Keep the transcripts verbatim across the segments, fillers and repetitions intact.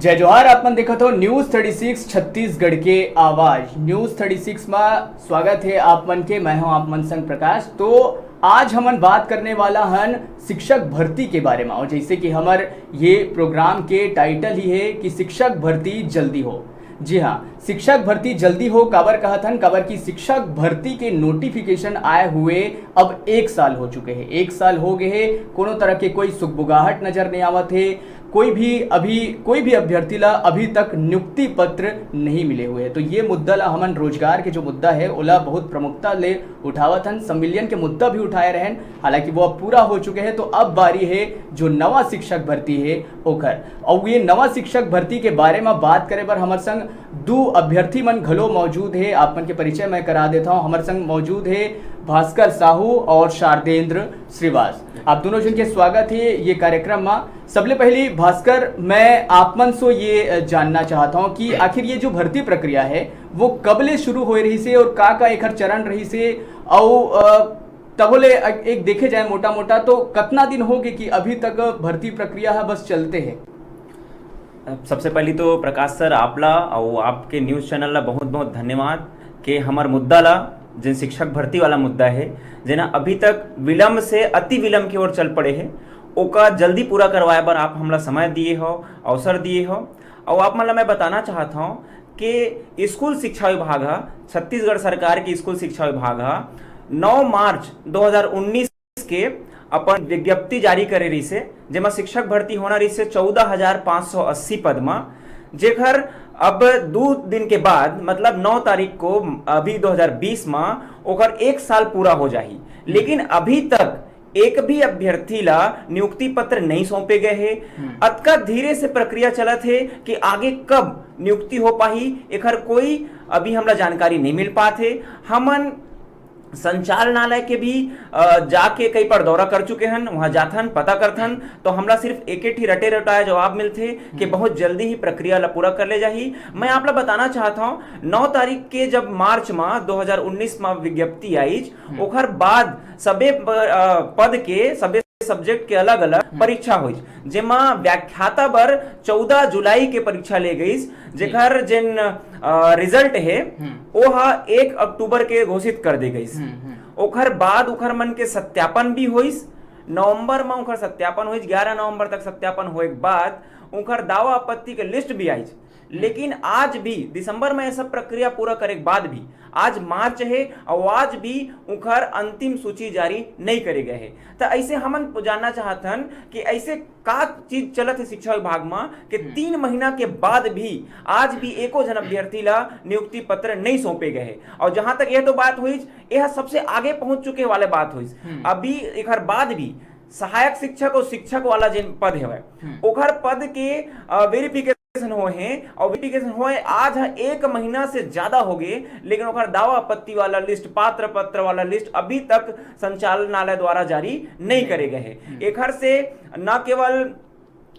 जय जोहार, आप मन देखत हो News Thirty Six छत्तीसगढ़ के आवाज। News Thirty Six मा स्वागत है आप मन के। मैं हूं आप मन संग प्रकाश। तो आज हमन बात करने वाला हन शिक्षक भर्ती के बारे में, और जैसे कि हमर ये प्रोग्राम के टाइटल ही है कि शिक्षक भर्ती जल्दी हो। जी हाँ, शिक्षक भर्ती जल्दी हो। काबर कहत हन? काबर कि शिक्षक भर्ती के नोटिफिकेशन आए हुए अब एक साल हो चुके हैं। एक साल हो गए हैं, कोनो तरह के कोई सुगबुगाहट नजर नहीं आवत है। कोई भी अभी कोई भी अभ्यर्थी ला अभी तक नियुक्ति पत्र नहीं मिले हुए हैं। तो ये मुद्दा ला हमन, रोजगार के जो मुद्दा है, ओला बहुत प्रमुखता ले उठावत हन। संविलियन के मुद्दा भी उठाए रहन, हालांकि वो अब पूरा हो चुके हैं। तो अब बारी है जो नवा शिक्षक भर्ती है ओकर। और ये नवा शिक्षक भर्ती के बारे में बात करे बर हमर संग दू अभ्यर्थी मन घलो मौजूद है। आप मन के परिचय मैं करा देता हूँ। हमर संग मौजूद है भास्कर साहू और शारदेंद्र श्रीवास। आप दोनों जन के स्वागत है ये कार्यक्रम में। सबले पहली भास्कर, मैं आप मन से ये जानना चाहता हूँ कि आखिर ये जो भर्ती प्रक्रिया है, वो कब ले शुरू हो रही से और का का एकर चरण रही से, और अ, तभो ले एक देखे जाए मोटा मोटा, तो कितना दिन हो गए कि अभी तक भर्ती प्रक्रिया है बस चलते है? सबसे पहली तो प्रकाश सर, आपला और आपके न्यूज़ चैनल ला बहुत बहुत धन्यवाद कि हमर मुद्दा ला, जिन शिक्षक भर्ती वाला मुद्दा है, जेना अभी तक विलंब से अति विलंब की ओर चल पड़े है, ओका जल्दी पूरा करवाए बर आप हमला समय दिए हो, अवसर दिए हो। और आप मन ला मैं बताना चाहत हूँ कि स्कूल शिक्षा विभाग ह, छत्तीसगढ़ सरकार के स्कूल शिक्षा विभाग ह नौ मार्च दो हज़ार उन्नीस के अपन विज्ञप्ति जारी करे रहिसे, जेमा शिक्षक भर्ती होना रहिसे चौदह हजार पाँच सौ अस्सी पद म, जेकर अब दू दिन के बाद, मतलब नौ तारीख को, अभी दो हज़ार बीस म, ओकर एक साल पूरा हो जाही, लेकिन अभी तक एक भी अभ्यर्थी ला नियुक्ति पत्र नहीं सौंपे गए हे। हम्म। अतका धीरे से प्रक्रिया चलत हे कि आगे कब नियुक्ति हो पाही, एकर कोई अभी हमला जानकारी नहीं मिल पात हे। हमन संचालनालय के भी, अ, जाके कई बार दौरा कर चुके हन, वहाँ जाथन, पता करथन, तो हमला सिर्फ एके ठी रटे रटाए जवाब मिलथे कि हम्म। बहुत जल्दी ही प्रक्रिया ला पूरा कर ले जाही। मैं आप ला बताना चाहत हूँ, नौ तारीख के जब मार्च मा दो हज़ार उन्नीस मा विज्ञप्ति आइज, हम्म। ओकर बाद सबे प-, अ, पद के, सबे सब्जेक्ट के अलग-अलग हम्म। परीक्षा होइस, जेमा व्याख्याता बर चौदह जुलाई के परीक्षा ले गइस, जी। जेकर जेन, अ, रिजल्ट हे, हम्म। ओ ह एक अक्टूबर के घोषित कर दे गइस। हम्म, हम्म। ओकर बाद ओकर मन के सत्यापन भी होइस। नवंबर म ओकर सत्यापन होइस, ग्यारह नवंबर तक सत्यापन होए के बाद ओकर दावा आपत्ति के लिस्ट भी आइस। हम्म। लेकिन आज भी, दिसंबर में ये सब प्रक्रिया पूरा करे के बाद भी, आज मार्च हे और आज भी उनकर अंतिम सूची जारी नहीं करे गए हे। तो ऐसे हमन जानना चाहत हन कि ऐसे का चीज चलत हे शिक्षा विभाग में कि हम्म। तीन महीना के बाद भी आज भी एको जन अभ्यर्थी ला नियुक्ति पत्र नहीं सौंपे गए हे। और जहां तक यह तो बात हुई, यह सबसे आगे पहुंच चुके वाले बात हुई। हम्म। अभी एकर बाद भी सहायक शिक्षक और शिक्षक वाला जिन पद हवय, हम्म। ओकर पद के, अ, वेरिफिकेशन होए हे और वेरिफिकेशन होए आज ह एक महीना से ज्यादा हो गए, लेकिन ओकर दावा आपत्ति वाला लिस्ट, पात्र पत्र वाला लिस्ट अभी तक संचालनालय द्वारा जारी नहीं हम्म। करे गए हे। हम्म। एकर से न केवल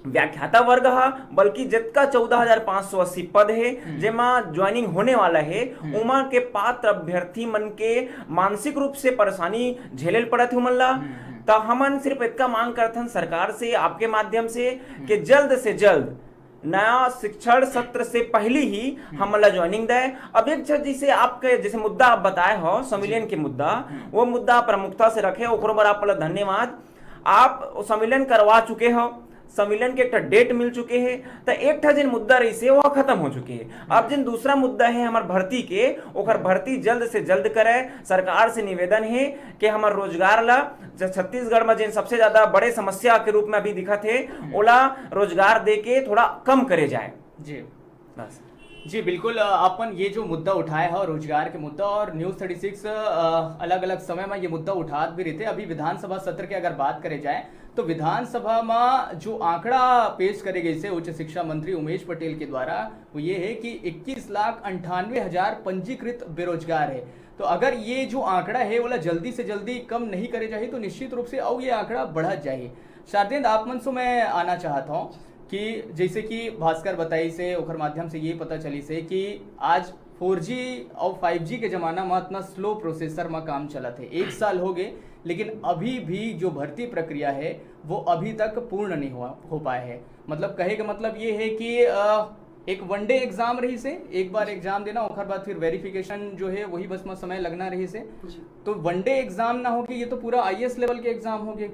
व्याख्याता वर्ग ह, बल्कि जितका चौदह हजार पाँच सौ अस्सी पद हे, हम्म। जेमा ज्वाइनिंग होने वाला हे, हम्म। ओमा के पात्र अभ्यर्थी मन के मानसिक रूप से परेशानी झेले ल पड़त हे उमन ला। हम्म, हम्म। त हमन सिर्फ इतका मांग करथन सरकार से, आपके माध्यम से, हम्म। कि जल्द से जल्द नया शिक्षण सत्र से पहले ही हम्म। हमन ला ज्वाइनिंग दे। अब एक चीज, जैसे आपके, जैसे मुद्दा आप बताए हो, संविलियन जी। के मुद्दा, हम्म। वो मुद्दा आप प्रमुखता से रखे, ओकरो बर आप ला धन्यवाद। आप संविलियन करवा चुके हो, संविलियन के एक ठा डेट मिल चुके हे, त एक ठा जिन मुद्दा रहिसे, वो खत्म हो चुके हे। अब जिन दूसरा मुद्दा हे हमर भर्ती के, ओकर भर्ती जल्द से जल्द करे। सरकार से निवेदन हे कि हमर रोजगार ला, ज-, छत्तीसगढ़ में जिन सबसे ज्यादा बड़े समस्या के रूप में अभी दिखत हे, ओला रोजगार दे के थोड़ा कम करे जाए। जी। बस। जी, बिल्कुल। अ, अपन ये जो मुद्दा उठाए हो, रोजगार के मुद्दा, और News Thirty Six, अ, अलग-अलग समय में ये मुद्दा उठात भी रहिथे। अभी विधानसभा सत्र के अगर बात करे जाए, तो विधानसभा में जो आंकड़ा पेश करे गइसे उच्च शिक्षा मंत्री उमेश पटेल के द्वारा, वो ये हे कि इक्कीस लाख अंठानवे हजार पंजीकृत बेरोजगार हे। तो अगर ये जो आंकड़ा हे, ओला जल्दी से जल्दी कम नहीं करे जाही, तो निश्चित रूप से अउ ये आंकड़ा बढ़त जाही। शारदेंद्र, आप मन से मैं आना चाहत हूँ कि जैसे कि भास्कर बताइसे, ओकर माध्यम से ये पता चलिसे कि आज फोर जी और फाइव जी के जमाना में इतना स्लो प्रोसेसर में काम चलत है, एक साल हो गए, लेकिन अभी भी जो भर्ती प्रक्रिया है वो अभी तक पूर्ण नहीं हुआ हो पाए है। मतलब कहे का मतलब ये है कि अ, एक वन डे एग्जाम रही से, एक बार एग्जाम देना, ओकर बाद फिर वेरिफिकेशन जो है वही बस में समय लगना रही से। तो वन डे एग्जाम ना होके ये तो पूरा आईएएस लेवल के एग्जाम हो गए।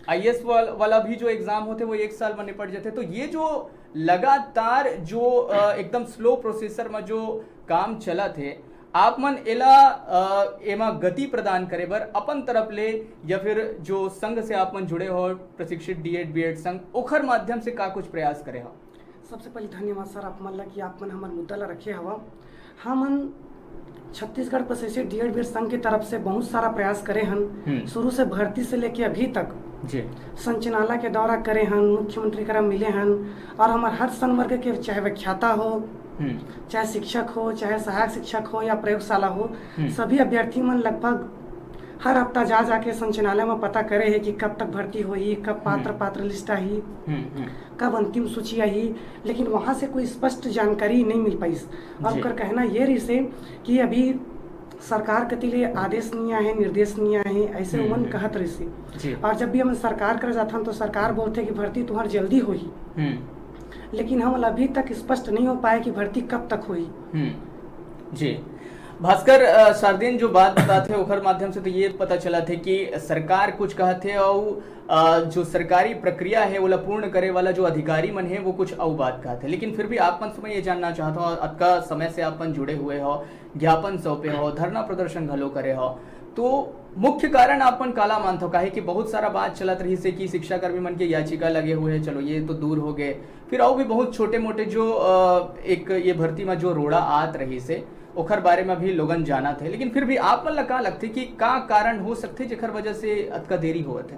आईएएस वाला भी जो एग्जाम होते वो एक साल में निपट जाते। तो ये जो लगातार जो अ, एकदम स्लो प्रोसेसर में जो काम चलत है, आप मन एला अ, एमा गति प्रदान करे बर अपन तरफ ले या फिर जो संघ से आप मन जुड़े हो, प्रशिक्षित डीएड बीएड संघ, ओखर माध्यम से का कुछ प्रयास करे हो? सबसे पहले धन्यवाद सर आप मन ला कि आप मन हमर मुद्दा ला रखे हवा। हमन छत्तीसगढ़ प्रशिक्षित डीएड बीएड संघ की तरफ से बहुत सारा प्रयास करे हन। हम्म। शुरू से भर्ती से लेके अभी तक जी। संचालनालय के दौरा करे हन, मुख्यमंत्री करा मिले हन, और हमर हर संवर्ग के, चाहे व्याख्याता हो, हम्म। चाहे शिक्षक हो, चाहे सहायक शिक्षक हो या प्रयोगशाला हो, हम्म। सभी अभ्यर्थी मन लगभग हर हफ्ता जा जाके संचालनालय में पता करे है कि कब तक भर्ती होही, कब पात्र हम्म। पात्र लिस्ट आही, हम्म, हम्म। कब अंतिम सूची आही, लेकिन वहाँ से कोई स्पष्ट जानकारी नहीं मिल पाइस। और जी। ओकर कहना ये रहिस हे कि अभी सरकार कति ले आदेश नहीं आए हे, निर्देश नहीं आए हे, ऐसे हम्म, उमन हम्म। कहत रहिस हे। जी। और जब भी हम सरकार कर जाथन तो सरकार बोलथे कि भर्ती तुम्हार जल्दी होही, हम्म। लेकिन हम अभी तक स्पष्ट नहीं हो पाए कि भर्ती कब तक होही। हम्म। जी। भास्कर, अ, शारदेन जो बात बताथे ओखर माध्यम से तो ये पता चलथे कि सरकार कुछ कहथे और अ, जो सरकारी प्रक्रिया है ओला पूर्ण करे वाला जो अधिकारी मन है वो कुछ अउ बात कहथे। लेकिन फिर भी आप मन से मैं ये जानना चाहता हूँ, अतका समय से आप मन जुड़े हुए हो, ज्ञापन सौंपे हो, धरना प्रदर्शन घलो करे हो, तो मुख्य कारण आप मन काला मानथो? काहे कि बहुत सारा बात चलत रहिस हे कि शिक्षाकर्मी मन के याचिका लगे हुए है, चलो ये तो दूर हो गए, फिर अउ भी बहुत छोटे मोटे जो अ, एक ये भर्ती में जो रोड़ा आत रहिस हे ओखर बारे में भी लोगन जानत हे, लेकिन फिर भी आप मन ला का लगथे कि का कारण हो सकथे जेखर वजह से अतका देरी होवत हे?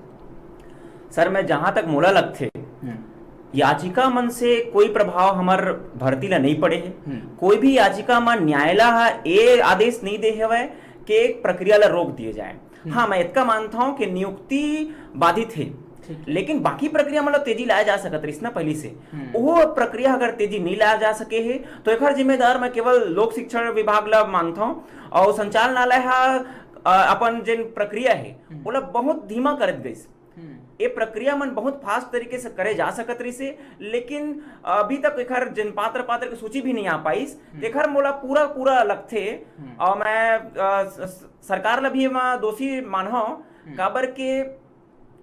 सर, मैं जहाँ तक मोला लगथे, हम्म। याचिका मन से कोई प्रभाव हमर भर्ती ला नहीं पड़े हे। हम्म। कोई भी याचिका मन न्यायालय ह ए आदेश नहीं दे हवय कि एक प्रक्रिया ला रोक दिए जाए। हम्म। हाँ, मैं इतना मानता हूँ कि नियुक्ति बाधित है, ठीक है। लेकिन बाकी प्रक्रिया मतलब तेजी लाया जा सकत रहिस ना पहली से। हम्म। वो प्रक्रिया अगर तेजी नहीं लाया जा सके है तो एकर जिम्मेदार मैं केवल लोक शिक्षण विभाग ला मानता हूँ और संचालनालय हा अ, अपन जेन प्रक्रिया हे, हम्म। ओला बहुत धीमा करत गइस। हम्म। ये प्रक्रिया मन बहुत फास्ट तरीके से करे जा सकत रहिस हे, लेकिन अभी तक एखर जेन पात्र पात्र के सूची भी नहीं आ पाइस, हम्म। तेखर मोला पूरा पूरा लगथे। हम्म। और मैं अ, स- स- सरकार ला भी एमा दोषी मानहव, हम्म। काबर के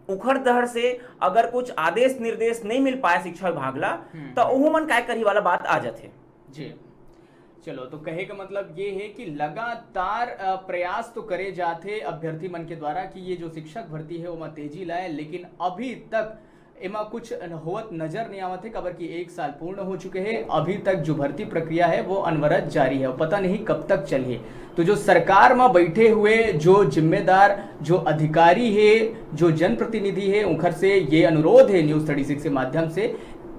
उखर डहर से अगर कुछ आदेश निर्देश नहीं मिल पाए शिक्षा विभाग ला, हम्म। तो ओहू मन काय करही वाला बात आ जाथे। जी। चलो, तो कहे का मतलब ये है कि लगातार अ, प्रयास तो करे जाथे अभ्यर्थी मन के द्वारा कि ये जो शिक्षक भर्ती है ओमा तेजी लाए, लेकिन अभी तक एमा कुछ न- होवत नजर नहीं आवत है, काबर कि एक साल पूर्ण हो चुके हैं, अभी तक जो भर्ती प्रक्रिया है वो अनवरत जारी है और पता नहीं कब तक चलही। तो जो सरकार में बैठे हुए जो जिम्मेदार, जो अधिकारी है, जो जनप्रतिनिधि है, उनकर से ये अनुरोध है न्यूज़ थर्टी सिक्स के माध्यम से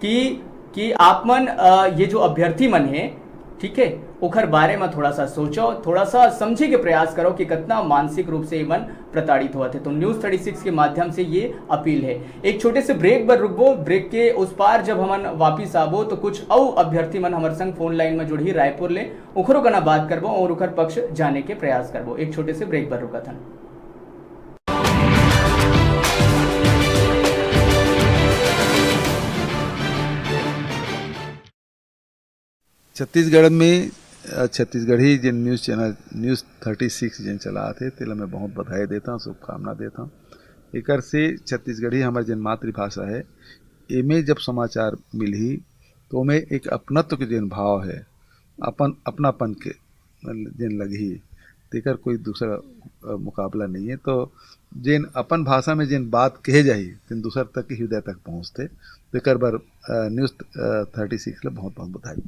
कि कि आप मन अ, ये जो अभ्यर्थी मन है, ठीक है, ओखर बारे में थोड़ा सा सोचो, थोड़ा सा समझे के प्रयास करो कि कितना मानसिक रूप से ये मन प्रताड़ित होवत है। तो न्यूज़ थर्टी सिक्स के माध्यम से ये अपील है। एक छोटे से ब्रेक बर रुकबो, ब्रेक के उस पार जब हमन वापिस आबो तो कुछ अउ अभ्यर्थी मन हमर संग फोन लाइन में जुड़ही रायपुर ले, ओखरो कना बात करबो और ओखर पक्ष जाने के प्रयास करबो। एक छोटे से ब्रेक बर रुकत हन। छत्तीसगढ़ में अ, छत्तीसगढ़ी जेन news channel news thirty six जेन चलात हे, तेला मैं बहुत बधाई देता हूँ, शुभकामना देता हूँ। एकर से छत्तीसगढ़ी हमर जेन मातृभाषा है, एमे जब समाचार मिलही, तो ओमे एक अपनत्व के जेन भाव है, अपन, अपनापन के जेन लगही, तेकर कोई दूसरा अ, मुकाबला नहीं है। तो जेन अपन भाषा में जेन बात कहे जाही, तेन दूसर तक के हृदय तक पहुँचथे। तेकर बर अ, न्यूज़ अ, थर्टी सिक्स ला बहुत बहुत बधाई।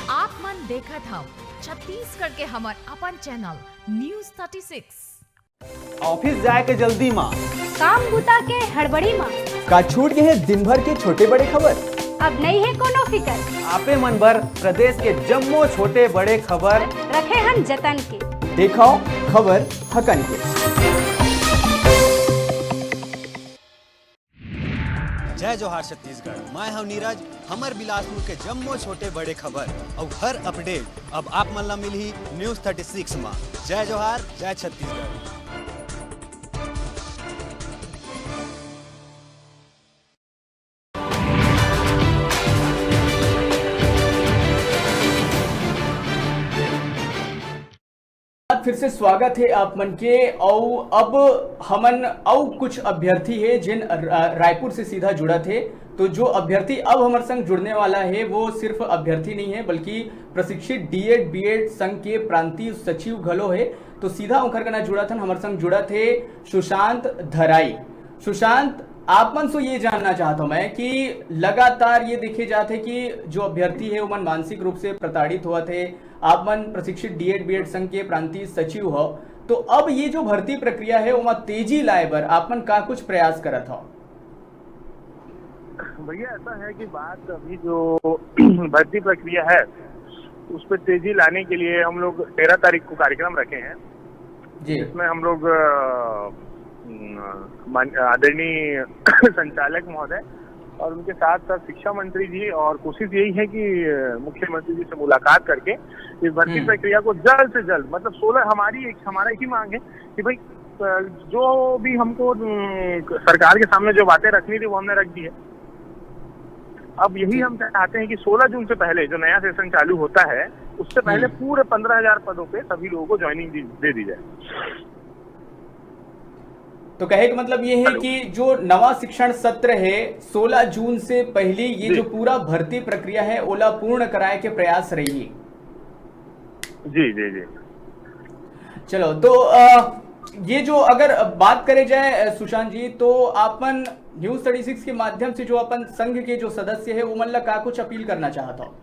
आप मन देखत हव छत्तीसगढ़ के हमर अपन channel news thirty six. Office जाए के जल्दी मा, काम बूता के हड़बड़ी मा, का छूट गए हे दिन भर के छोटे बड़े खबर? अब नहीं है कोनो फिकर। आपे मन बर प्रदेश के जम्मो छोटे बड़े खबर रखे हन जतन के। देखो खबर हकन के। जय जय जोहार छत्तीसगढ़, मैं हूं नीरज। हमर बिलासपुर के जम्मो छोटे बड़े खबर अउ हर अपडेट अब आप मन ला मिलही न्यूज़ थर्टी सिक्स मा। जय जोहार, जय छत्तीसगढ़। फिर से स्वागत हे आप मन के। अउ अब हमन अउ कुछ अभ्यर्थी हे, जिन रा-, रायपुर से सीधा जुड़त हे। तो जो अभ्यर्थी अब हमर संग जुड़ने वाला हे, वो सिर्फ अभ्यर्थी नहीं हे, बल्कि प्रशिक्षित डीएड बीएड संघ के प्रांतीय सचिव घलो हे। तो सीधा ओकर कना जुड़त हन, हमर संग जुड़त हे सुशांत धराई। सुशांत, आप मन से ये जानना चाहत हूँ मैं कि लगातार ये देखे जात हे कि जो अभ्यर्थी हे, ओमन मानसिक रूप से प्रताड़ित होवत हे। आप मन प्रशिक्षित डीएड बीएड संघ के प्रांतीय सचिव हो, तो अब ये जो भर्ती प्रक्रिया हे, ओमा तेजी लाए बर आप मन का कुछ प्रयास करत हो? भैया, ऐसा है कि बात अभी जो भर्ती प्रक्रिया है, उस पर तेजी लाने के लिए हम लोग तेरह तारीख को कार्यक्रम रखे हैं, जी। जिसमें हम लोग, अ, मान-, आदरणीय संचालक महोदय और उनके साथ साथ शिक्षा मंत्री जी, और कोशिश यही है कि, अ, मुख्यमंत्री जी से मुलाकात करके इस भर्ती हम्म। प्रक्रिया को जल्द से जल्द, मतलब, सोलह, हमारी एक, हमारा एक ही मांग है कि भाई, अ, जो भी हमको, अम, सरकार के सामने जो बातें रखनी थी, वो हमने रख दी है। अब यही जी। हम चाहते हैं कि सोलह जून से पहले जो नया सेशन चालू होता है, उससे पहले हम्म। पूरे पन्द्रह हज़ार पदों पे सभी लोगों को ज्वाइनिंग दी, दे दी जाए। तो कहे का मतलब ये है हेलो। कि जो नवा शिक्षण सत्र है, सोलह जून से पहले ये जी। जो पूरा भर्ती प्रक्रिया है, ओला पूर्ण कराए के प्रयास रही। जी, जी, जी। चलो, तो, अ, ये जो अगर बात करे जाए, अ, सुशांत जी, तो आपन न्यूज़ थर्टी सिक्स के माध्यम से जो अपन संघ के जो सदस्य है, वो मन ला का कुछ अपील करना चाहत हो?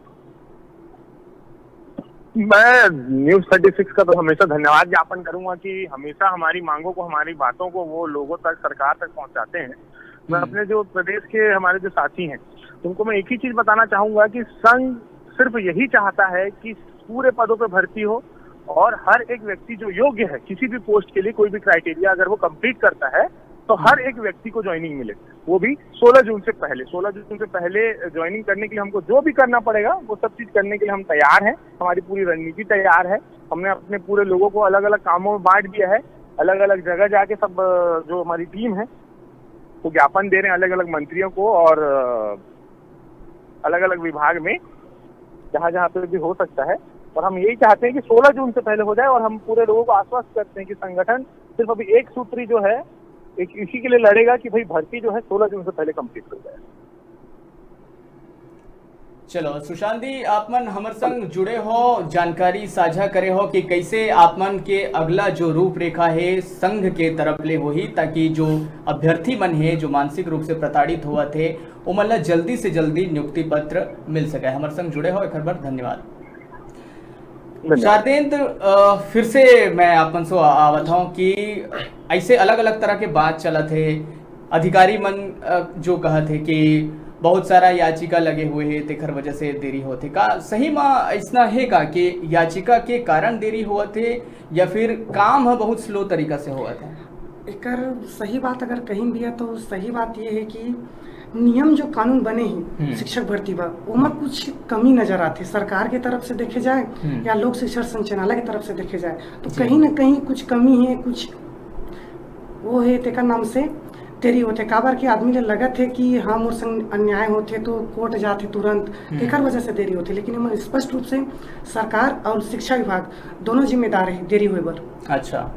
मैं न्यूज़ थर्टी सिक्स का तो हमेशा धन्यवाद ज्ञापन करूंगा कि हमेशा हमारी मांगों को, हमारी बातों को वो लोगों तक, सरकार तक पहुंचाते हैं। मैं हम्म। अपने जो प्रदेश के हमारे जो साथी हैं, उनको मैं एक ही चीज बताना चाहूंगा कि संघ सिर्फ यही चाहता है कि पूरे पदों पे भर्ती हो और हर एक व्यक्ति जो योग्य है किसी भी पोस्ट के लिए, कोई भी क्राइटेरिया अगर वो कंप्लीट करता है, तो हर हम्म। एक व्यक्ति को ज्वाइनिंग मिले, वो भी सोलह जून से पहले। सोलह जून से पहले ज्वाइनिंग करने के लिए हमको जो भी करना पड़ेगा, वो सब चीज करने के लिए हम तैयार हैं। हमारी पूरी रणनीति तैयार है। हमने अपने पूरे लोगों को अलग अलग कामों में बांट दिया है, अलग अलग जगह जाके सब, अ, जो हमारी टीम है, वो ज्ञापन दे रहे हैं अलग अलग मंत्रियों को और, अ, अलग अलग विभाग में, जहां जहां पे भी हो सकता है। और हम यही चाहते हैं कि सोलह जून से पहले हो जाए, और हम पूरे लोगों को आश्वस्त करते हैं कि संगठन सिर्फ अभी एक सूत्री जो है, एक इसी के लिए लड़ेगा कि भाई, भर्ती जो है, सोलह जून से पहले कंप्लीट हो जाए। चलो सुशांत जी, आप मन हमर संग जुड़े हो, जानकारी साझा करे हो कि कैसे आप मन के अगला जो रूपरेखा है संघ के तरफ ले होही, ताकि जो अभ्यर्थी मन है, जो मानसिक रूप से प्रताड़ित होवत है, ओमन ला जल्दी से जल्दी नियुक्ति पत्र मिल सके। हमर संग जुड़े हो, एकर बर धन्यवाद। धन्यवाद। शारदेंद्र, अ, फिर से मैं आप मन से आ-, आवत हूँ कि ऐसे अलग-अलग तरह के बात चलत हे। अधिकारी मन, अ, जो कहत हे कि बहुत सारा याचिका लगे हुए हे, तेखर वजह से देरी होत हे। का सही म ऐसना हे का कि याचिका के कारण देरी होत हे या फिर काम ह बहुत स्लो तरीका से होत हे? एकर सही बात अगर कहीं भी है तो सही बात ये है कि नियम जो कानून बने हे हम्म। शिक्षक भर्ती बर, ओमा कुछ कमी नजर आथे। सरकार के तरफ से देखे जाए हम्म। या लोक शिक्षण संचालय के तरफ से देखे जाए, तो जी। कहीं ना कहीं कुछ कमी है, कुछ वो है, तेकर नाम से देरी होथे। काबर कि आदमी ले लगत है कि हाँ, मोर संग अन्याय होथे तो कोर्ट जाथे तुरंत, हम्म। तेकर वजह से देरी होथे। लेकिन एमा स्पष्ट रूप से सरकार और शिक्षा विभाग दोनों जिम्मेदार है देरी होए बर। अच्छा,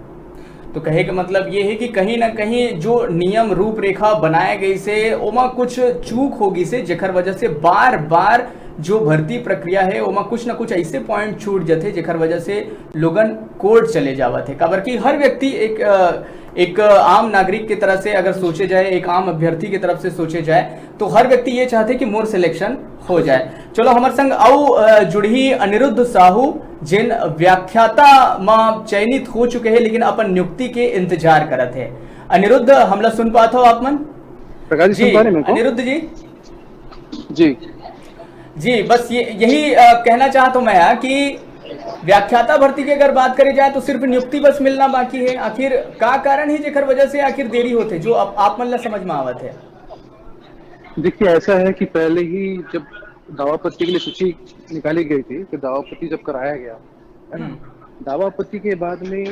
तो कहे के मतलब ये है कि कहीं ना कहीं जो नियम रूपरेखा बनाए गई से, ओमा कुछ चूक हो गई से, जेकर वजह से बार बार जो भर्ती प्रक्रिया है, ओमा कुछ ना कुछ ऐसे पॉइंट छूट जथे, जेकर वजह से लोगन कोर्ट चले जावत है। काबर कि हर व्यक्ति एक, अ, एक आम नागरिक की तरह से अगर सोचे जाए, एक आम अभ्यर्थी की तरफ से सोचे जाए, तो हर व्यक्ति ये चाहते कि मोर सिलेक्शन हो जाए। चलो, हमर संग अउ, अ, जुड़ही अनिरुद्ध साहू, जिन व्याख्याता म चयनित हो चुके हैं, लेकिन अपन नियुक्ति के इंतजार करत है। अनिरुद्ध, हमला सुन पात हो आप मन? प्रकाश जी, जी, सुन पा रहे हैं मेरे को? अनिरुद्ध जी? जी। जी, बस ये, यही, अ, कहना चाहत हूँ मैं, हाँ, कि व्याख्याता भर्ती की अगर बात करी जाए, तो सिर्फ नियुक्ति बस मिलना बाकी है। आखिर का कारण है, जेकर वजह से आखिर देरी होथे, जो आप, आप मन ला समझ में आवत है? देखिए, ऐसा है कि पहले ही जब दावा आपत्ति के लिए सूची निकाली गई थी, तो दावा आपत्ति जब कराया गया, है ना, हम्म। दावा आपत्ति के बाद में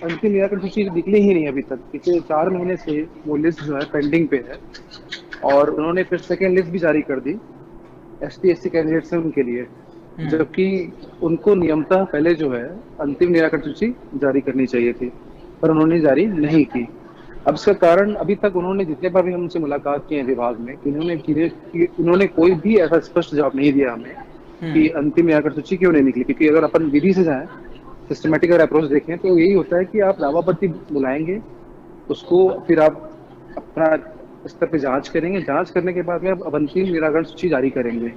अंतिम निराकरण सूची निकली ही नहीं अभी तक। पिछले चार महीने से वो लिस्ट जो है पेंडिंग पे है, और उन्होंने फिर सेकेंड लिस्ट भी जारी कर दी S T S C candidates के लिए, हम्म। जबकि उनको नियमतः पहले जो है अंतिम निराकरण सूची जारी करनी चाहिए थी, पर उन्होंने जारी नहीं की। अब इसका कारण, अभी तक उन्होंने जितने बार भी हमसे मुलाकात की है विभाग में, कि उन्होंने कि, कि उन्होंने कोई भी ऐसा स्पष्ट जवाब नहीं दिया हमें हम्म। कि अंतिम निराकरण सूची क्यों नहीं निकली। क्योंकि अगर अपन विधि से जाएं, सिस्टमेटिक अगर अप्रोच देखें, तो यही होता है कि आप दावा आपत्ति बुलाएंगे, उसको फिर आप अपना स्तर पे जांच करेंगे, जांच करने के बाद में आप अब अंतिम निराकरण सूची जारी करेंगे,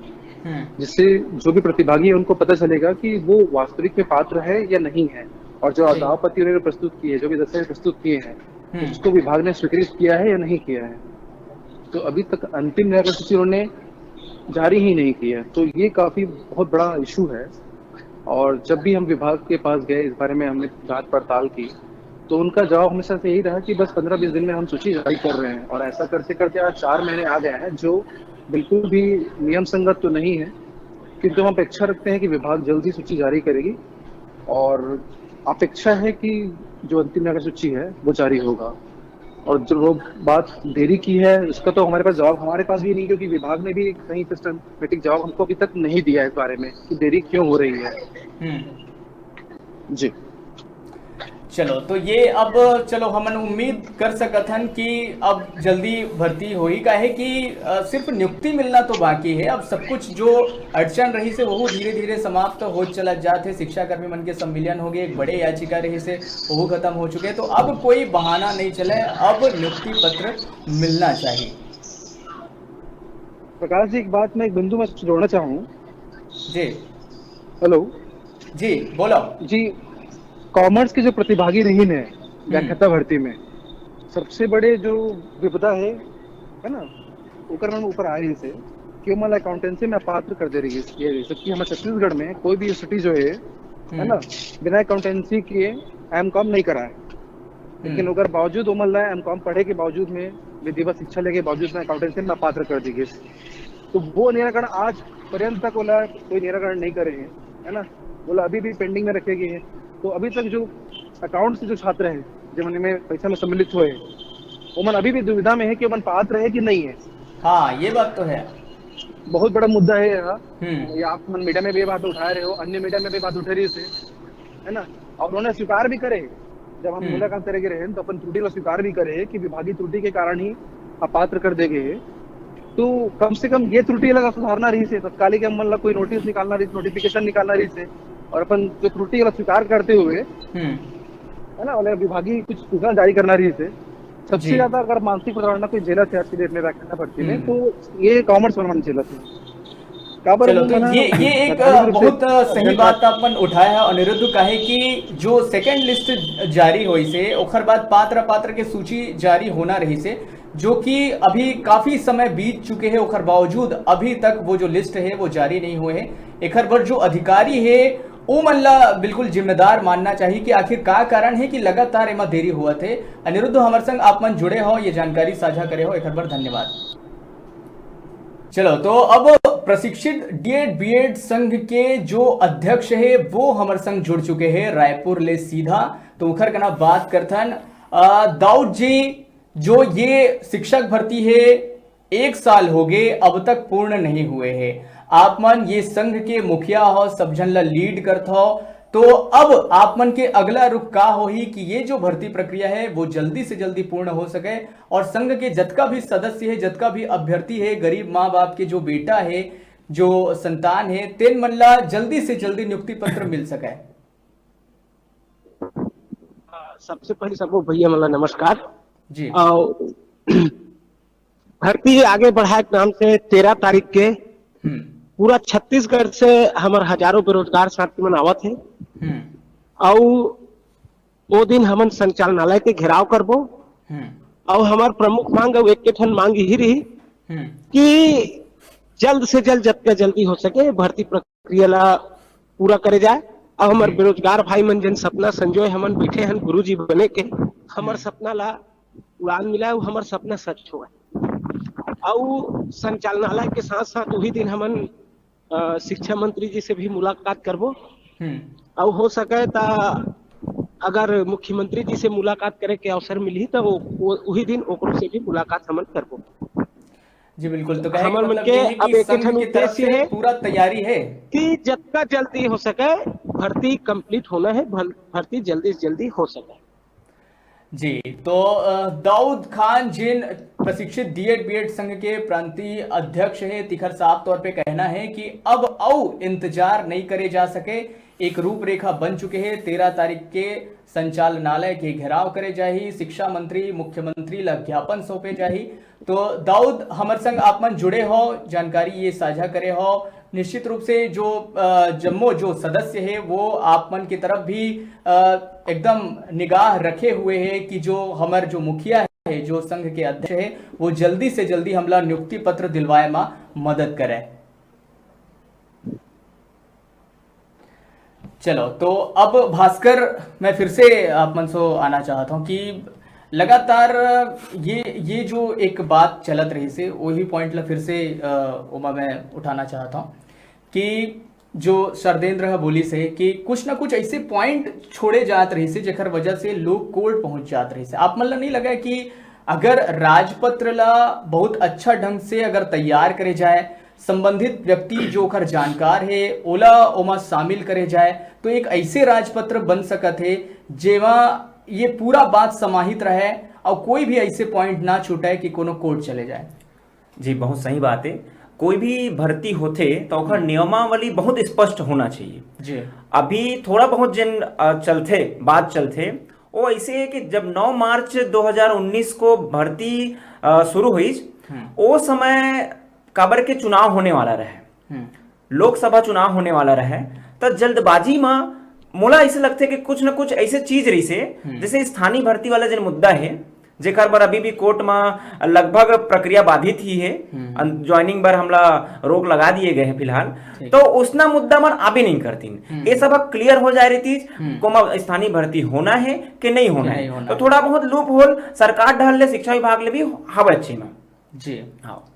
हम्म। जिससे जो भी प्रतिभागी है उनको पता चलेगा कि वो वास्तविक में पात्र है या नहीं है, और जो जी। दावा आपत्ति उन्होंने प्रस्तुत की है, जो भी दस्तावेज प्रस्तुत किए हैं, हम्म। उसको विभाग ने स्वीकृत किया है या नहीं किया है। तो अभी तक अंतिम निराकरण सूची उन्होंने जारी ही नहीं की है, तो ये काफी बहुत बड़ा इशू है। और जब भी हम विभाग के पास गए, इस बारे में हमने जांच पड़ताल की, तो उनका जवाब हमेशा से यही रहा कि बस पंद्रह बीस दिन में हम सूची जारी कर रहे हैं, और ऐसा करते करते आज चार महीने आ गए हैं, जो बिल्कुल भी नियम संगत तो नहीं है, किंतु हम अपेक्षा रखते हैं कि विभाग जल्दी सूची जारी करेगी, और अपेक्षा है कि जो अंतिम निराकरण सूची है, वो जारी होगा। और जो वो बात देरी की है, उसका तो हमारे पास जवाब, हमारे पास भी नहीं, क्योंकि विभाग ने भी कहीं सिस्टमेटिक जवाब हमको अभी तक नहीं दिया है इस बारे में कि देरी क्यों हो रही है। हम्म। जी। चलो, तो ये अब, चलो, हमन उम्मीद कर सकत हन कि अब जल्दी भर्ती होही, काहे कि, अ, सिर्फ नियुक्ति मिलना तो बाकी है। अब सब कुछ जो अड़चन रहिस हे, वहू धीरे-धीरे समाप्त होत चलत जात हे। शिक्षाकर्मी मन के संविलियन होगे, एक बड़े याचिका रहिस हे, वहू खत्म हो चुके हे। तो अब कोई बहाना नहीं चले, अब नियुक्ति पत्र मिलना चाहिए। प्रकाश जी, एक बात मैं, एक बिंदु मैं जोड़ना चाहूँ। जी। हेलो। जी, बोलो। जी, कॉमर्स के जो प्रतिभागी रहिन हे हम्म। व्याख्याता भर्ती में, सबसे बड़े जो विपदा है, है ना, ओकर मन ऊपर आए रहिस हे कि ओमन ला अकाउंटेंसी में अपात्र कर दे रहिस हे। जबकि हमर छत्तीसगढ़ में कोई भी स्थिति जो है, है ना, हम्म। बिना अकाउंटेंसी के एम कॉम नहीं कराए। लेकिन हम्म। ओकर बावजूद ओमन ला एम कॉम पढ़े के बावजूद में, विधिवत शिक्षा लेके बावजूद में अकाउंटेंसी में अपात्र कर दी गई। तो वो निराकरण आज पर्यंत तक ओला कोई निराकरण नहीं करे हे, है ना, ओला अभी भी पेंडिंग में रखे गए हैं। तो अभी तक जो अकाउंट से जो छात्र हैं, जो मन में परीक्षा में सम्मिलित हुए हैं, ओमन अभी भी दुविधा में है कि ओमन पात्र है कि नहीं है। हाँ, ये बात तो है। बहुत बड़ा मुद्दा है यह। हम्म। ये आप मन मीडिया में भी ये बात उठा रहे हो, अन्य मीडिया में भी बात उठ रही है, है ना, और उन्होंने स्वीकार भी करे। जब हम हम्म। मुलाकात करे गए रहे, तो अपन त्रुटि ला स्वीकार भी करे कि विभागीय त्रुटि के कारण ही अपात्र कर दे गए। तो कम से कम ये त्रुटि ला सुधारना रहिस हे, तत्कालिक हमन ला कोई नोटिस निकालना रहिस, नोटिफिकेशन निकालना रहिस हे, और अपन जो त्रुटि ला स्वीकार करते हुए, हम्म। है ना, वाले विभागीय कुछ सूचना जारी करना रहिस हे। सबसे जी। ज्यादा अगर मानसिक प्रताड़ना कोई झेलत हे आज की डेट में व्याख्याता भर्ती में, हम्म। तो ये कॉमर्स वाला मन झेलत हे। काबर चलो, तो मन ये, ये एक, अ, बहुत, अ, सही बात अपन उठाए हे अनिरुद्ध, काहे कि जो सेकंड लिस्ट जारी होइस हे, ओखर बाद पात्र, पात्र के सूची जारी होना रहिस हे, जो कि अभी काफी समय बीत चुके हे, ओखर बावजूद अभी तक वो जो लिस्ट हे, वो जारी नहीं होए हे। एखर बर जो अधिकारी हे, ओ मन ला बिल्कुल जिम्मेदार मानना चाहिए कि आखिर का कारण हे कि लगातार एमा देरी होवत हे। अनिरुद्ध, हमर संग आप मन जुड़े हो, ये जानकारी साझा करे हो, एखर बर धन्यवाद। चलो, तो अब प्रशिक्षित डीएड बीएड संघ के जो अध्यक्ष हे, वो हमर संग जुड़ चुके हे रायपुर ले सीधा, तो ओखर कना बात करथन। अ, दाऊद जी, जो ये शिक्षक भर्ती हे, एक साल होगे, अब तक पूर्ण नहीं हुए हे। आप मन ये संघ के मुखिया हो, सब झन ला लीड करत हो, तो अब आप मन के अगला रुख का होही कि ये जो भर्ती प्रक्रिया हे, वो जल्दी से जल्दी पूर्ण हो सके और संघ के जतका भी सदस्य हे, जतका भी अभ्यर्थी हे, गरीब माँ बाप के जो बेटा हे, जो संतान हे, तेन मन ला जल्दी से जल्दी नियुक्ति पत्र मिल सके? सबसे पहले सबो भैया मन ला नमस्कार। जी। और भर्ती आगे बढ़ाए के नाम से तेरह तारीख के हम्म। पूरा छत्तीसगढ़ से हमर हजारों बेरोजगार साथी मन आवत हे। हम्म। अउ ओ दिन हमन संचालनालय के घेराव करबो। हम्म। अउ हमर प्रमुख मांग अउ एक ठन मांग ही रही हम्म। कि जल्द से जल्द, जतका जल्दी हो सके, भर्ती प्रक्रिया ला पूरा करे जाए। अउ हमर हम्म। बेरोजगार भाई मन जेन सपना संजोए हमन बैठे हन गुरुजी बने के, हमर हम्म। सपना ला उड़ान मिला, अउ हमर सपना सच होवय। अउ संचालनालय के साथ साथ उही दिन हमन अ, शिक्षा मंत्री जी से भी मुलाकात करबो। हम्म। अउ हो सके त अगर मुख्यमंत्री जी से मुलाकात करे के अवसर मिलही त वो, वो उही दिन ओकरो से भी मुलाकात हमन करबो। जी बिल्कुल, तो कहे के हमर मन मतलब के ये है अब कि एक संघ ठन की तरफ उद्देश्य से है पूरा तैयारी है। कि जतका जल्दी हो सके भर्ती कंप्लीट होना है, भर-, भर्ती जल्दी से जल्दी हो सके। जी, तो अ, दाऊद खान जिन प्रशिक्षित डीएड बीएड संघ के प्रांतीय अध्यक्ष है, तिखर साफ तौर पे कहना है कि अब अउ इंतजार नहीं करे जा सके। एक रूपरेखा बन चुके हैं। तेरह तारीख के संचालनालय के घेराव करे जाही, शिक्षा मंत्री, मुख्यमंत्री ला ज्ञापन सौंपे जाही। तो दाऊद, हमर संग आप मन जुड़े हो, जानकारी ये साझा करे हो। निश्चित रूप से जो, अ, जम्मो जो सदस्य है, वो आप मन की तरफ भी, अ, एकदम निगाह रखे हुए है कि जो हमर जो मुखिया है, जो संघ के अध्यक्ष है, वो जल्दी से जल्दी हमला नियुक्ति पत्र दिलवाए मा मदद करे। चलो, तो अब भास्कर, मैं फिर से आप मन सो आना चाहता हूँ कि लगातार ये, ये जो एक बात चलत रही से, वही पॉइंट ला फिर से, अ, ओमा मैं उठाना चाहता हूँ कि जो शरदेंद्र ह बोलिस हे कि कुछ ना कुछ ऐसे पॉइंट छोड़े जात रहिस हे, जेकर वजह से लोग कोर्ट पहुंच जात रहिस हे। आप मन ला नहीं लगा कि अगर राजपत्र ला बहुत अच्छा ढंग से अगर तैयार करे जाए, संबंधित व्यक्ति जो ओकर जानकार हे, ओला ओमा शामिल करे जाए, तो एक ऐसे राजपत्र बन सकत हे, जेमा ये पूरा बात समाहित रहे और कोई भी ऐसे पॉइंट ना छूटे कि कोनो कोर्ट चले जाए। जी, बहुत सही बात है। कोई भी भर्ती होथे, तो ओकर हम्म। नियमावली बहुत स्पष्ट होना चाहिए। जी। अभी थोड़ा बहुत जिन, अ, चलथे, बात चलथे, वो ऐसे है कि जब नौ मार्च दो हज़ार उन्नीस को भर्ती, अ, शुरू हुई, हम्म। वो समय काबर के चुनाव होने वाला रहे। हम्म। लोकसभा चुनाव होने वाला रहे, त जल्दबाजी म मोला ऐसे लगथे कि कुछ न कुछ ऐसे चीज रहिसे, हम्म। जैसे स्थानीय भर्ती वाला जेन मुद्दा है, जेकर बर अभी भी कोर्ट म लगभग प्रक्रिया बाधित ही है, हम्म। अन-, ज्वाइनिंग बर हमला रोक लगा दिए गए हैं फिलहाल, ठीक। तो उसना मुद्दा मन अभी नहीं करतीन। हम्म। ये सब अब क्लियर हो जाए रहितिस, हम्म। कोमा स्थानीय भर्ती होना है कि नहीं होना कि है। नहीं होना तो है। थोड़ा बहुत लूप होल सरकार डहर ले, शिक्षा विभाग ले भी हवय अच्छी में। जी। हाँ।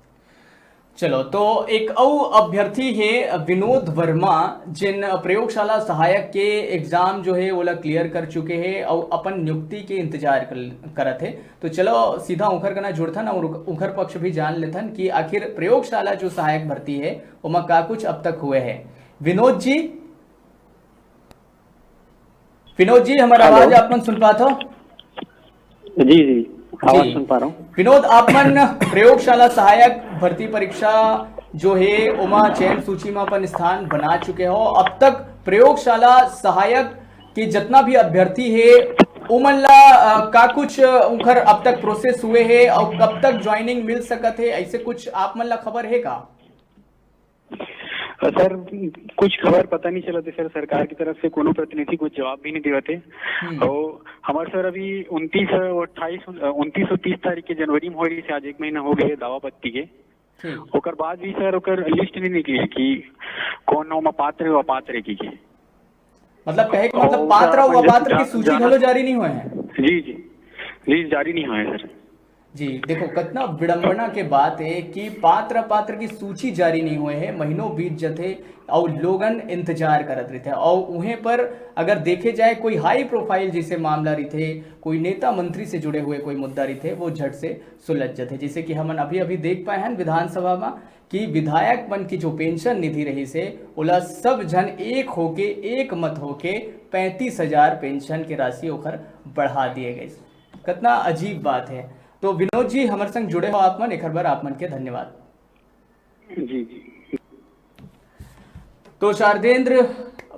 चलो, तो एक अउ अभ्यर्थी हे विनोद वर्मा, जिन प्रयोगशाला सहायक के एग्जाम जो हे, ओला क्लियर कर चुके हे अउ अपन नियुक्ति के इंतजार कर, करत हे। तो चलो, सीधा उंखर कना जुड़थन अउ उंखर पक्ष भी जान लेथन कि आखिर प्रयोगशाला जो सहायक भर्ती हे, ओमा का कुछ अब तक हुए हे। विनोद जी, विनोद जी, हमर हेलो। आवाज आप मन सुन पात हो? जी, जी, आवाज जी। सुन पा रहा हूँ। विनोद, आप मन प्रयोगशाला सहायक भर्ती परीक्षा जो हे, ओमा चयन सूची में अपन स्थान बना चुके हो। अब तक प्रयोगशाला सहायक के जितना भी अभ्यर्थी हे, ओमन ला, अ, का कुछ, अ, उंखर अब तक प्रोसेस हुए हे और कब तक ज्वाइनिंग मिल सकत हे, ऐसे कुछ आप मन ला खबर हे का? सर, कुछ खबर पता नहीं चलत हे सर, सरकार की तरफ से कोनो प्रतिनिधि कुछ जवाब भी नहीं देवत हे। हम्म। और हमारे सर अभी उनतीस और अट्ठाईस, उनतीस और तीस तारीख के जनवरी में हो रही से, आज एक महीना हो गया दावा पत्ती के। ठीक। ओकर बाद भी सर ओकर लिस्ट नहीं निकली है कि कौन ओमा पात्र है, अपात्र है की, की। मतलब कहे के मतलब और पात्र सर और अपन जैसे अपात्र की जा-, सूची जाना घलो जारी नहीं हुए हैं। जी, जी। जी, जारी नहीं हुए हैं सर। जी, देखो, कतना विडंबना के बात हे कि पात्र अपात्र की सूची जारी नहीं हुए हे, महीनों बीत जथे अउ लोगन इंतजार करत रहिथे। अउ उहें पर अगर देखे जाए, कोई हाई प्रोफाइल जैसे मामला रहिथे, कोई नेता मंत्री से जुड़े हुए कोई मुद्दा रहिथे, वो झट से सुलझ जथे। जैसे कि हमन अभी-अभी देख पाए हन विधानसभा म कि विधायक मन की जो पेंशन निधि रहिस हे, ओला सब झन एक होके, एक मत होके पैंतीस हजार पेंशन के राशि ओखर बढ़ा दिए गइस। कतना अजीब बात हे। तो विनोद जी, हमर संग जुड़े हो आप मन, एखर बर आप मन के धन्यवाद। जी, जी। तो शारदेंद्र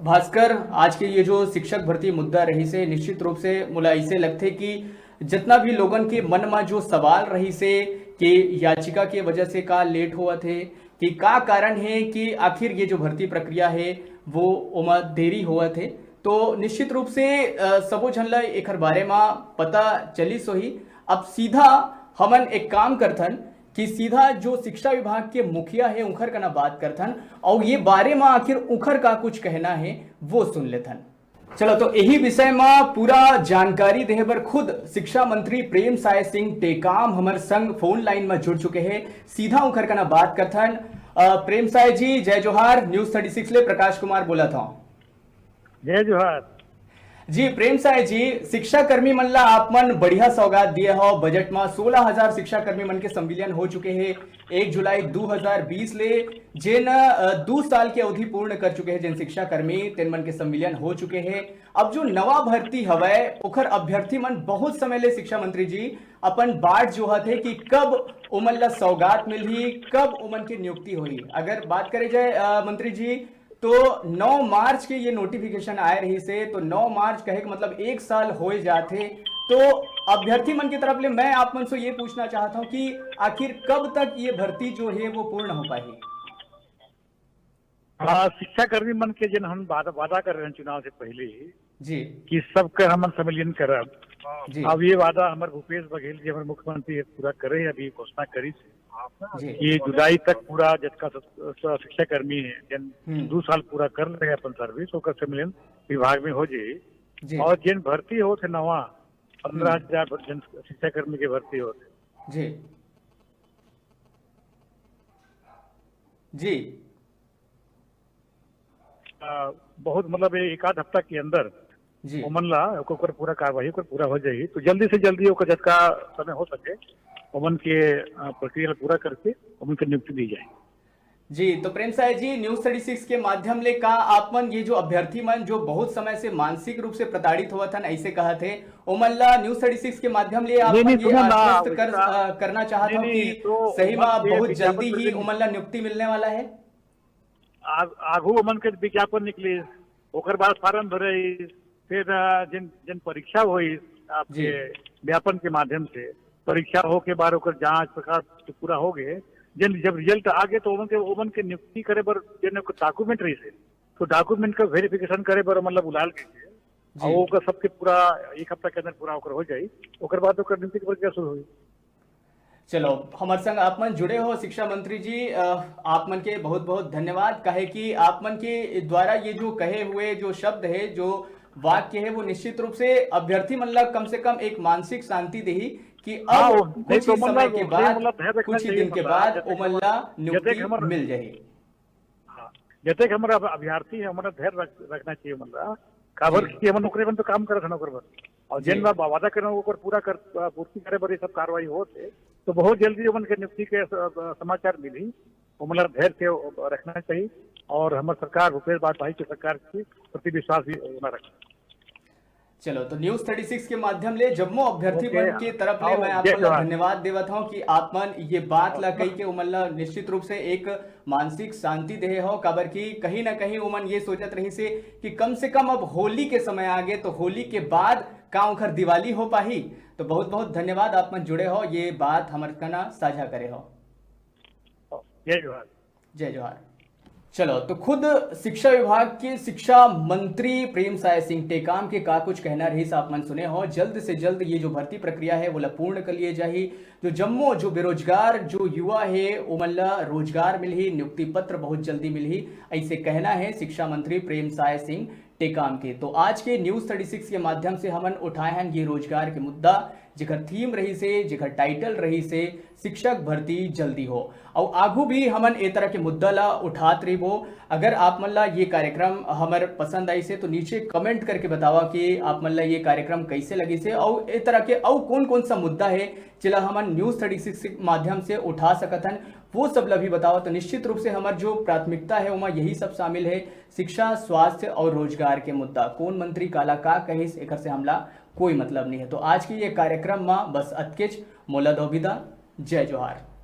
भास्कर, आज के ये जो शिक्षक भर्ती मुद्दा रहिस हे, निश्चित रूप से मोला ऐसे लगथे कि जितना भी लोगन के मन में जो सवाल रहिस हे कि याचिका के वजह से का लेट होवत हे, कि का कारण हे कि आखिर ये जो भर्ती प्रक्रिया हे, वो ओमा देरी होवत हे, तो निश्चित रूप से, अ, सबो झन ला एखर बारे मा पता चलिस होही। अब सीधा हमन एक काम करथन कि सीधा जो शिक्षा विभाग के मुखिया हे, उंखर कना बात करथन, अउ ये बारे मा आखिर उंखर का कुछ कहना हे, वो सुन लेथन। चलो, तो यही विषय में पूरा जानकारी देहे बर खुद शिक्षा मंत्री प्रेम साय सिंह टेकाम हमर संग फोन लाइन में जुड़ चुके हैं। सीधा उखर कना बात करथन। अ, प्रेम साय जी, जय जोहार। न्यूज़ थर्टी सिक्स ले प्रकाश कुमार बोलत हूँ। जय जोहार। जी प्रेम साय जी, शिक्षा कर्मी मन ला आप मन बढ़िया सौगात दिए हो। बजट में सोलह हजार शिक्षा कर्मी मन के संविलियन हो चुके हैं एक जुलाई दो हज़ार बीस ले। जेन, अ, दू साल के अवधि पूर्ण कर चुके हैं, जेन शिक्षा कर्मी, तेन मन के संविलियन हो चुके हैं। अब जो नवा भर्ती हवय, ओखर अभ्यर्थी मन बहुत समय ले, शिक्षा मंत्री जी, अपन बाट जोहत हे कि कब ओमन ला सौगात मिलही, कब ओमन के नियुक्ति होही। अगर बात करे जाए, अ, मंत्री जी, तो नौ मार्च के ये नोटिफिकेशन आए रहिस हे, तो नौ मार्च कहे के मतलब एक साल होए जात हे। तो अभ्यर्थी मन के तरफ ले मैं आप मन से ये पूछना चाहत हूँ कि आखिर कब तक ये भर्ती जो है वो पूर्ण हो पाही? हाँ, शिक्षा कर्मी मन के जेन हम वादा, वादा करे रहेन चुनाव से पहले ही जी। कि सबके हमन संविलियन करब। जी। अब ये वादा हमर भूपेश बघेल जी, हमर मुख्यमंत्री, पूरा करे, अभी घोषणा करिस हे जी। कि जुलाई तक पूरा जतका स-, स-, शिक्षा कर्मी हे, जेन हम्म। दू साल पूरा कर ले अपन सर्विस, ओकर संविलियन विभाग में हो जाही। जी। और जेन भर्ती होत हे नवा, हम्म। पन्द्रह हजार भर-, जेन शिक्षा कर्मी के भर्ती होत हे। जी। जी। अ, बहुत, मतलब, ये एक आध हफ्ता के अंदर जी। ओमन ला, ओकर पूरा कार्यवाही, ओकर पूरा हो जाही। तो जल्दी से जल्दी ओकर जतका समय हो सके, ओमन के, अ, प्रक्रिया ला पूरा करके ओमन के नियुक्ति दी जाए। जी, तो प्रेम साय जी, न्यूज़ थर्टी सिक्स के माध्यम ले का आप मन ये जो अभ्यर्थी मन जो बहुत समय से मानसिक रूप से प्रताड़ित होवत हन, ऐसे कहत हे, ओमन ला न्यूज़ थर्टी सिक्स के माध्यम ले आप नहीं, मन नहीं, ये सुनो ना, आश्वस्त कर, वैसा अ, करना चाहत नहीं, हो नहीं, कि तो सही ओमन में के बहुत विज्ञापन जल्दी ही पत्र ओमन ला नियुक्ति मिलने वाला है? आग-, आगू ओमन के विज्ञापन निकलिस, ओकर बाद फार्म भरे, फिर, अ, जिन, जिन परीक्षा होई आपके जी। विज्ञापन के माध्यम से, परीक्षा हो के बाद ओकर जांच प्रकार से पूरा हो गए, जिन जब रिजल्ट आ गए तो ओमन के, ओमन के नियुक्ति करे बर जेन ओकर डॉक्यूमेंट रहिस हे, तो डॉक्यूमेंट का वेरिफिकेशन करे बर मतलब बुलाल गए थे। जी। और ओकर सबके पूरा एक हफ्ता के अंदर पूरा ओकर हो जाई, ओकर बाद ओकर नियुक्ति के प्रक्रिया शुरू होई। चलो, हमर संग आप मन जुड़े हो शिक्षा मंत्री जी, अ, आप मन के बहुत-बहुत धन्यवाद, काहे कि आप मन के द्वारा ये जो कहे हुए जो शब्द है, जो वाक्य है, वो निश्चित रूप से अभ्यर्थी मन ला कम से कम एक मानसिक शांति देही कि हाँ, अब वो, नहीं कुछ तो ही मतलब, समय के नहीं बाद, मतलब धैर्य रखना कुछ ही चाहिए दिन के मतलब, बाद जैसे ओमन ला जैसे नियुक्ति हमर मिल जाही। हाँ, जतेक हमर अब-, अभ्यर्थी हे, हमर धैर्य रख-, रखना चाहिए ओमन ला। काबर जी। कि हमन ओकरे मन तो काम करत हन ओकर बर। और जी। जेन बा-, वादा करन ओकर पूरा कर, अ, पूर्ति करे बर ये सब कार्रवाई होत हे। तो बहुत जल्दी ओमन के नियुक्ति के स-, अ, समाचार मिलही। ओमन ला धैर्य से रखना चाहिए और हमर सरकार, भूपेश बाजपेयी के सरकार के प्रति विश्वास भी होना रखना। चलो, तो न्यूज़ थर्टी सिक्स के माध्यम ले जम्मो अभ्यर्थी ओके, मन के तरफ ले आओ, मैं आप जय मन ला जोहार। धन्यवाद देवत हूँ कि आप मन ये बात ला कही के ओमन ला निश्चित रूप से एक मानसिक शांति देहे हो, काबर कि कहीं ना कहीं ओमन ये सोचत रहिस हे कि कम से कम अब होली के समय आ गे, तो होली के बाद का ओखर दिवाली हो पाही। तो बहुत बहुत धन्यवाद, आप मन जुड़े हो, ये बात हमर कना साझा करे हो। जय जोहार। जय जोहार। चलो, तो खुद शिक्षा विभाग के शिक्षा मंत्री प्रेम साय सिंह टेकाम के का कुछ कहना रहिस, आप मन सुने हो। जल्द से जल्द ये जो भर्ती प्रक्रिया है, वो ला पूर्ण कर लिए जाही। जो जम्मो, जो बेरोजगार, जो युवा है, ओमन ला रोजगार मिलही, नियुक्ति पत्र बहुत जल्दी मिलही, ऐसे कहना है शिक्षा मंत्री प्रेम साय सिंह टेकाम के। तो आज के न्यूज़ थर्टी सिक्स के माध्यम से हमन उठाए हन ये रोजगार के मुद्दा, जेकर थीम रहिस हे, जेकर टाइटल रहिस हे, शिक्षक भर्ती जल्दी हो। अउ आगू भी हमन ए तरह के मुद्दा ला उठात रहिबो। अगर आप मन ला ये कार्यक्रम हमर पसंद आइस हे, तो नीचे कमेंट करके बतावा कि आप मन ला ये कार्यक्रम कैसे लगिस हे, अउ ए तरह के अउ कौन-कौन सा मुद्दा हे, जेला हमन न्यूज़ थर्टी सिक्स के माध्यम से उठा सकत हन, वो सब ला भी बतावा। तो निश्चित रूप से हमर जो प्राथमिकता हे, ओमा यही सब शामिल हे, शिक्षा, स्वास्थ्य और रोजगार के मुद्दा। कौन मंत्री काला का कहिस, एकर से हमला कोई मतलब नहीं है। तो आज के ये कार्यक्रम मा बस अतकेच। मोला दो विदा। जय जोहार।